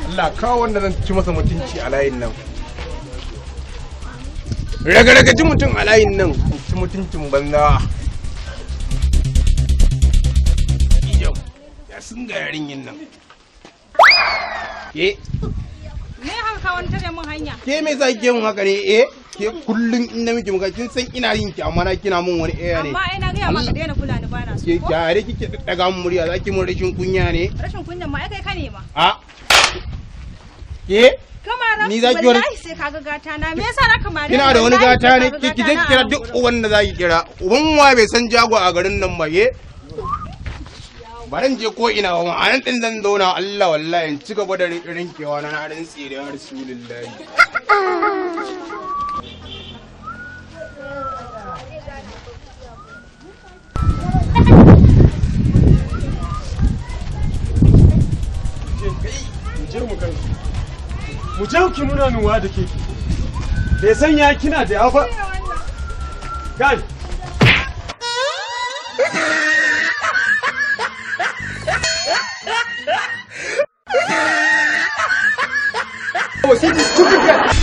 Allah kawo wanda zan ci masa mutunci a layin nan. Raga-raga ji mutum a layin nan, ci mutuncin banza. Ijam, ya sun ga yarinyin nan. Ke, Me haka ka wani tare mun hanya? Ke me za ki mun haka ne, eh? Ke kullum in namiji muka kin san ina yin ki, amma na kina mun wani eh ne. Amma ai na gaya maka daina kula ni, bana so. Ke Ko? Kyare kike daga mun murya, za ki mun rashin kunya ne? Rashin kunyan ma ai kai ka nema. A. Ke? Kamara, Ni za ki wani- wallahi sai kaga gata na. Me yasa na kamare? Kina da wani Wallahi gata sai ne? kaga Ki ki je gata ki na kira a duk gurin. uban da zaki kira. Uban wa bai san jago a garin nan ba ye? Baran je ko ina ba, a nan din zan zauna. Allah, wallahi in ci gaba da rinkewa na, na rantsi da Rasulullahi. Mu je mu kai. Mu je ki nuna min wa da ke. Bai san ya kina da ya ba. Kai. Oh, see this stupid guy.